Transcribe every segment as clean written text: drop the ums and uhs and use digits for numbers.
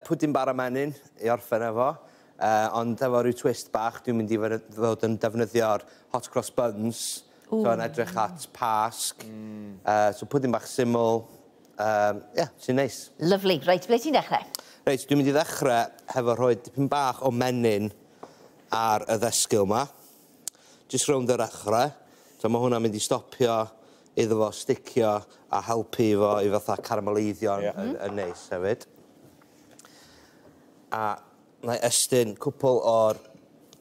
Pwdin bara menyn i orffen efo, ond efo rhyw twist bach, dwi'n mynd i fod yn defnyddio'r hot cross buns. So yn edrych at Pasg. So pwdin bach syml, yeah, sy'n neis. Lyfli. Reit, ble ti'n dechrau? Reit, dwi'n mynd i ddechrau hefo rhoi dipyn bach o menyn ar y ddesgyl 'ma. Jyst rownd yr ochrau. So mae hwnna'n mynd i stopio iddo fo sticio a helpu fo i fatha carameleiddio'n yn neis hefyd. A na i estyn cwpl o'r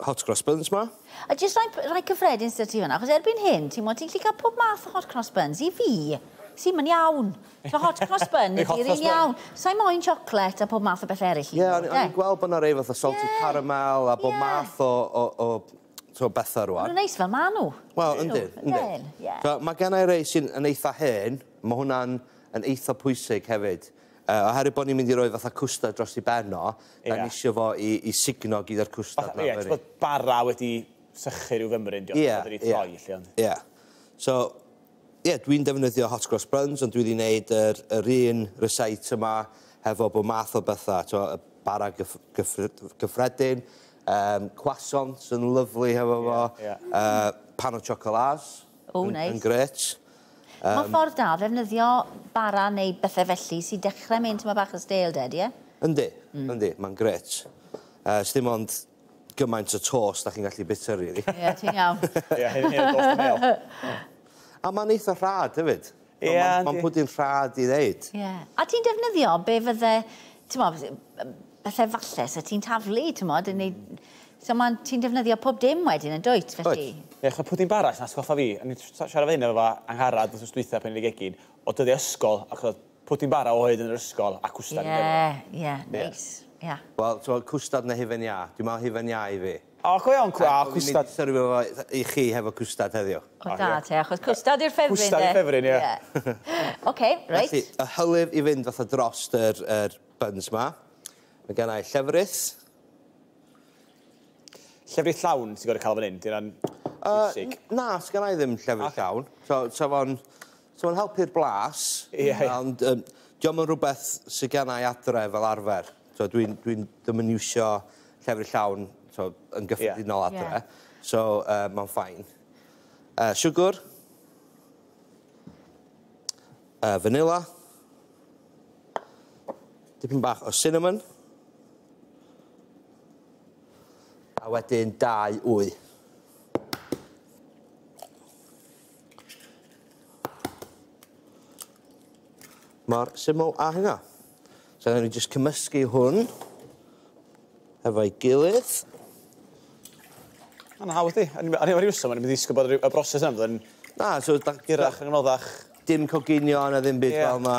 hot cross buns 'ma. A jyst rai cyffredin sydd ti fan'na, achos erbyn hyn, ti'n ti'n gallu cael pob math o hot cross buns. I fi, sy'n mynd iawn. So hot cross bun ydy'r un iawn. Sa'i moyn chocolate a pob math o beth eraill. Ie, o'n i'n gweld bod 'na rei fatha salted caramel a bob math o so bethau rwan. Maen nhw'n neis fel maen nhw. Wel, yndyn, yndyn. So, mae gen i rei sy'n yn eitha hen, mae hwnna'n yn eitha pwysig hefyd. Oherwydd bod ni'n mynd i roi fatha cwstard dros i ben o, da ni isio fo i sugno gyda'r cwstard 'na fyny. Ie, bod bara wedi sychu rhyw fymryn, diolch, wedi troi, lle, ond. Ie. So, ie, dwi'n defnyddio hot cross buns, ond dwi wedi gwneud yr un recite yma hefo bob math o bethau. So, y bara gyffredin, croissants yn lyfli hefo fo, pain au chocolat nice. Yn grêt. Mae ffordd da ddefnyddio bara neu bethau felly sy'n dechrau mynd tyma bach o stale dead, ie? Yndi, yndi, mae'n grêt. Dim ond gymaint o tost da chi'n gallu bita, really. Ie, ti'n iawn. Ie, hyn tost yn mêl. A mae'n eitha rhad hefyd. Ie, Mae'n pwdin rhad i ddeud. Ie. A ti'n defnyddio be fydde, ti'n mo, bethau falle, so ti'n taflu, ti'n mo, so ti'n defnyddio pob dim wedyn yn dwyt, felly? Ie, chwa pwdin bara sy'n atgoffa fi, o'n i'n siarad fe hyn efo Angharad wythnos dwytha pan i'n gegin, o dyddiau ysgol, ac oedd pwdin bara o hyd yn yr ysgol a cwstard. Ie, ie, neis. Ie. Wel, ti'n cwstard neu hufen iâ? Dwi'n meddwl hufen iâ i fi. O, go iawn, cwstard. Dwi'n mynd i syrfio fo i chi hefo cwstard heddiw. O, da te, achos cwstard yw'r ffefryn, de. Cwstard yw'r ffefryn, ie. Oce, reit. Felly, y hylif i fynd fatha drost yr buns ma. Mae gen i llefrith. Llefrith llawn ti'n gorfod cael fan hyn, dyna'n bwysig. Na, sgan i ddim llefrith llawn. So fo'n helpu'r blas, ond dio'm yn rhywbeth sydd gen i adre fel arfer. So dwi'n ddim yn iwsio llefrith llawn yn gyffredinol adre. So mae'n fine. Siwgr. Vanilla. Dipyn bach o cinnamon. A wedyn 2 wy. Mor syml â hynna. So, nawn ni jyst cymysgu hwn efo'i gilydd. Mae'n hawdd di. O'n i'n rhywsum, o'n i'n mynd i ddisgwyl bod y broses yna yn Na, so hirach yn anoddach. Dim coginio na ddim byd fel yna.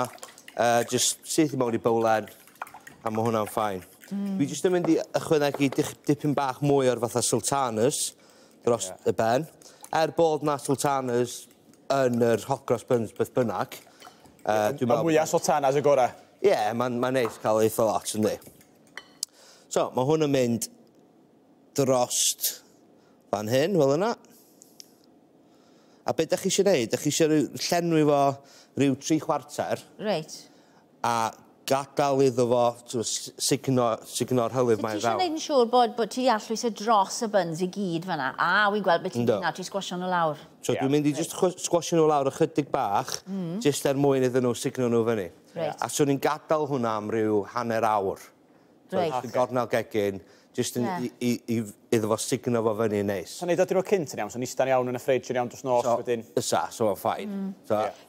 Just syth i mewn i bowlen, a mae hwnna'n fine. Dwi jyst yn mynd i ychwanegu dipyn bach mwy o'r fatha sultanas dros y ben. Er bod na sultanas yn yr hot cross buns beth bynnag. Y mwyaf sultanas y gorau. Ie, mae'n neis cael eitha lot, yndi. So, mae hwn yn mynd drost fan hyn, fel yna. A be dach chi eisiau gwneud? Dach chi eisiau llenwi fo rhyw 3/4. Reit. A gadael iddo fo sugno'r hylif mae'n So ti eisiau gwneud yn siŵr bod ti allwys y dros y buns i gyd fan'na? A, wy'n gweld beth ti'n gwneud, ti'n sgwasio nhw lawr. So dwi'n mynd i jyst sgwasio nhw lawr ychydig bach, jyst er mwyn iddyn nhw sugno nhw fyny. A so ni'n gadael hwnna am ryw hanner awr. Reit. So gornel gegin, jyst iddo fo sugno fo fyny yn neis. So neud o diwrnod cynt yn iawn, so nista'n iawn yn y ffridge yn iawn dros nos wedyn. Fysa, so mae'n fine.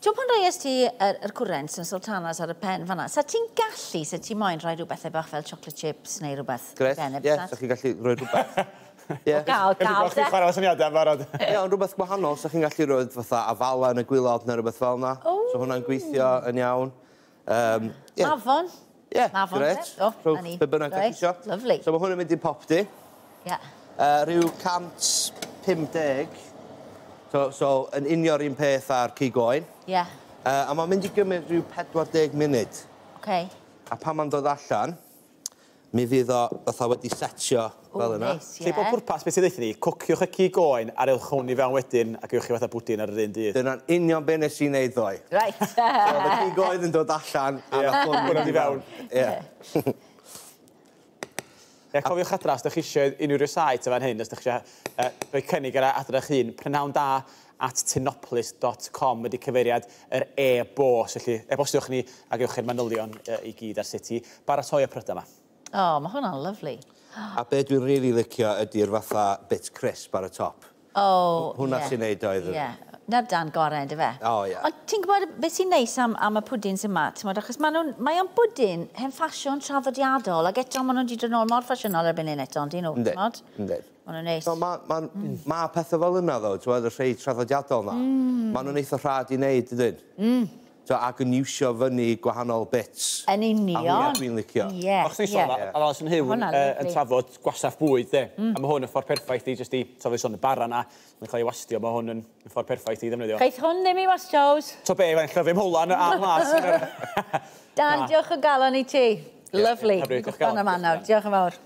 Ti'n pan roies ti yr cwrens yn sultanas ar y pen fan'na, sa ti'n gallu, sa ti moyn rhoi rhywbeth bach fel chocolate chips neu rhywbeth? Grêt, ie, sa chi'n gallu rhoi rhywbeth. O gael, gael, de. Chwarae syniadau yn barod. Ie, ond rhywbeth gwahanol, sa chi'n gallu rhoi fatha afala yn y gwilod neu rhywbeth fel yna. So hwnna'n gweithio yn iawn. Afon. Ie, grêt. Rhowch be bynnag dach chi isio. Lyfli. So mae hwn yn mynd i popty. Ie. Rhyw 150. So, yn unio'r un peth ar cig oen. Ie. A mae'n mynd i gymryd rhyw 40 munud. Oce. A pan mae'n dod allan, mi fydd o fatha wedi setio fel yna. Neis, ie. Lle bob pwrpas beth sy'n ddeutha ni, cwciwch y cig oen a rewch hwn i fewn wedyn ac ewch chi fatha bwdin ar yr un dydd. Dyna'n union be nes i wneud ddoe. Reit. So, oedd y cig oen yn dod allan a nath hwn mynd i fewn. Ie. Ie, cofiwch adra, os ydych chi eisiau unrhyw rysáit o fan hyn, os ydych chi eisiau rhoi cynnig ar adra eich hun, prynhawnda@tinopolis.com ydy cyfeiriad yr e-bost. Felly, e-bostiwch ni a gewch chi'r manylion i gyd ar sut i baratoi y prydau yma. O, oh, mae hwnna'n lyfli. A be dwi'n really licio ydy'r fatha bit crisp ar y top. O, Hwnna sy'n neud oedd. Ie. Na'r dan gorau, ynddo fe? O, ie. Ond ti'n gwybod beth sy'n neis am y pwdins yma, ti'n gwybod, achos mae o'n bwdin hen ffasiwn traddodiadol, ac eto maen nhw'n wedi dod nôl mor ffasiynol erbyn hyn eto, yndyn nhw, Yndi. ti'n gwybod? Yndi. Maen nhw'n neis. So, ma pethau fel yna, ddo, ti'n gwybod, y rhai traddodiadol na. Maen nhw'n eitha rhad i wneud, dydyn? So, ac yn iwsio fyny gwahanol bits. Yn union. A hwnna dwi'n licio. Ie, O'ch ti'n sôn, ie. a Alison Huw Hwnna'n yn lyfli. trafod gwastraff bwyd, de. A mae hwn yn ffordd perffaith i jyst i, trafod sôn y bara na, mae'n cael ei wastio, mae hwn yn ffordd perffaith i ddefnyddio. Geith hwn ddim i wastiows. So be, mae'n llyfu mholan a mlas. Dan, Na. diolch o galon i ti. Lyfli. Hyfryd, Fi'n diolch o gwybod galon. am nawr. Diolch yn fawr.